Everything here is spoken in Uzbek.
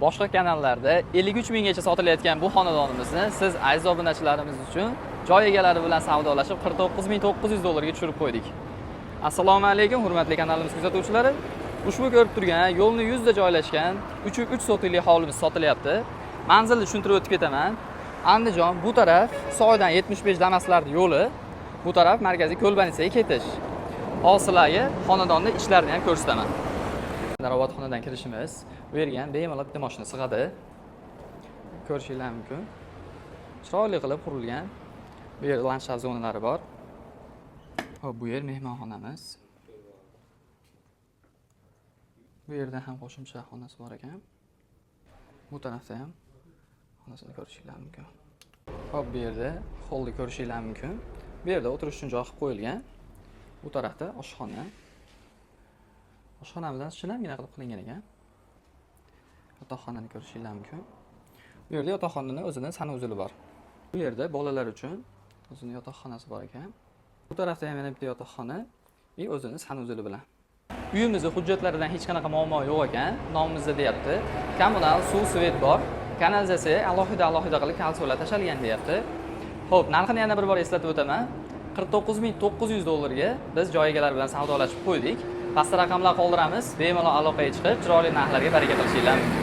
Boshqa kanallarda 53 minggacha sotilayotgan bu xonadonimizni siz, aziz obunachilarimiz uchun joy egalari bilan savdolashib, 49 900 dollarga tushirib qo'ydik. Assalomu alaykum, hurmatli kanalimiz kuzatuvchilari. Ushbu ko'rib turgan yo'lni yuzida joylashgan 3,3 sotixli hovlimiz sotilyapti. Manzilni tushuntirib o'tib ketaman. Andijon bu taraf soydan 75 Damaslarni yo'li, bu taraf markaziy Ko'lbanisaga ketish. Hozir sizlarga xonadonni ichlarini ham ko'rsataman. Daromadxonadan kirishimiz, bu yerga ham bemalol bitta mashina sig'adi. Ko'rishinglar mumkin. Chiroyli qilib qurilgan. Bu yerda landshaft zonalari bor. Xo'p, bu yer mehmonxonamiz. Bu yerda ham qo'shimcha xonasi bor ekan. Bu tarafda ham xonasini ko'rishinglar mumkin. Xo'p, bu yerda holni ko'rishinglar mumkin. Bu yerda o'tirish uchun joy qilib qo'yilgan. Bu tarafda oshxona. Oshxonamiz shinamgina qilib qilingan ekan. Yotoqxonani ko'rishinglar mumkin. Bu yerda yotoqxonani o'zini санузел i bor. Bu yerda bolalar uchun o'zini yotoqxonasi bor ekan. Bu tarafda ham yana bitta yotoqxona и o'zini санузел i bilan. Uyimizni hujjatlaridan hech qanaqa muammo yo'q ekan, nomimizda deyapti. Kommunal suv, свет bor. Kanalizatsiya alohida alohida qilib кольцо lar tashalgan deyapti. Xo'p, narxini yana bir bor eslatib o'taman. 49 900 dollarga biz joy egalari bilan savdolashib qo'ydik. Pastda raqamlar qoldiramiz. Bemalol aloqaga chiqib, chiroyli narxlarga baraka qilishinglar mumkin.